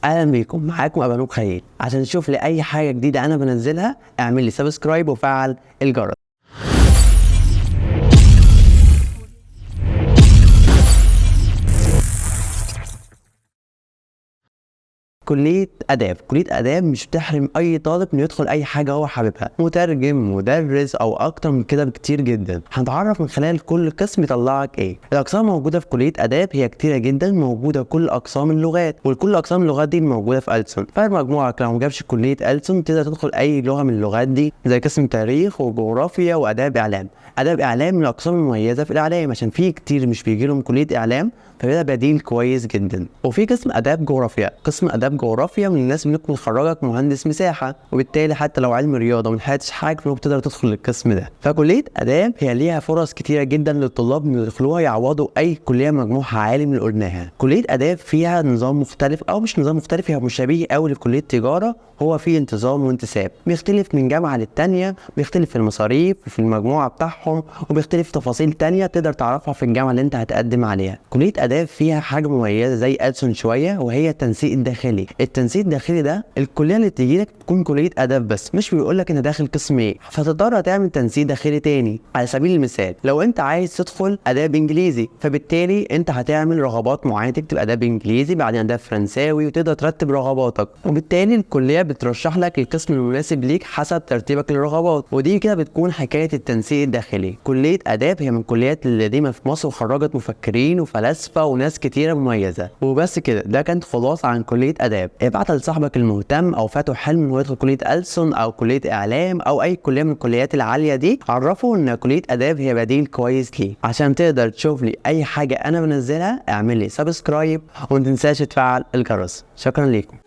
اهلا بيكم، معاكم ابانوب خليل. عشان تشوف لي اي حاجة جديدة انا بنزلها اعمل لي subscribe وفعل الجرس. كلية آداب، كلية آداب مش بتحرم أي طالب إنه يدخل أي حاجة هو حاببها، مترجم، مدرس، أو أكتر من كده بكتير جدا. هنتعرف من خلال كل قسم يطلعك إيه. الأقسام موجودة في كلية آداب هي كتيرة جدا، موجودة كل أقسام اللغات، وكل أقسام اللغات دي موجودة في ألسن. فمجموعك لو ما جابش كلية ألسن تقدر تدخل أي لغة من اللغات دي، زي قسم تاريخ وجغرافيا وآداب إعلام. آداب إعلام من الأقسام المميزة في الإعلام، عشان في كتير مش بيجي لهم كلية إعلام، فده بديل كويس جدا. وفي قسم آداب جغرافيا، قسم آداب جغرافيا من الناس اللي ممكن يخرجك مهندس مساحة، وبالتالي حتى لو علم رياضة وما لحقتش حاجة فممكن تقدر تدخل القسم ده. فكلية آداب هي ليها فرص كتيرة جدا للطلاب إنه يدخلوها، يعوضوا أي كلية مجموعها عالي من اللي قلناها. كلية آداب فيها نظام مختلف، أو مش نظام مختلف، هي مشابه أوي لكلية تجارة. هو فيه انتظام وانتساب، بيختلف من جامعة للتانية، بيختلف في المصاريف وفي المجموعة بتاعهم، وبيختلف تفاصيل تانية تقدر تعرفها في الجامعة اللي انت هتقدم عليها. كلية آداب فيها حاجة مميزة زي ألسن شوية، وهي التنسيق الداخلي. التنسيق الداخلي ده الكلية اللي تيجي لك تكون كلية آداب بس، مش بيقول لك انت داخل قسم ايه، فتضطر تعمل تنسيق داخلي تاني. على سبيل المثال لو انت عايز تدخل آداب انجليزي، فبالتالي انت هتعمل رغبات معينة، تكتب آداب انجليزي بعدين آداب فرنساوي، وتقدر ترتب رغباتك، وبالتالي الكلية بترشح لك القسم المناسب ليك حسب ترتيبك للرغبات. ودي كده بتكون حكاية التنسيق الداخلي. كلية آداب هي من الكليات القديمة في مصر، وخرجت مفكرين وفلاسفة وناس كتيرة مميزة. وبس كده، ده كانت خلاصة عن كلية آداب. ابعتها لصاحبك المهتم أو فاته حلم إنه يدخل كلية ألسن أو كلية إعلام أو أي كلية من الكليات العالية دي، عرفه إن كلية آداب هي بديل كويس ليه. عشان تقدر تشوف لي أي حاجة أنا بنزلها اعمل لي subscribe، وما تنساش تفعل الجرس. شكرا لكم.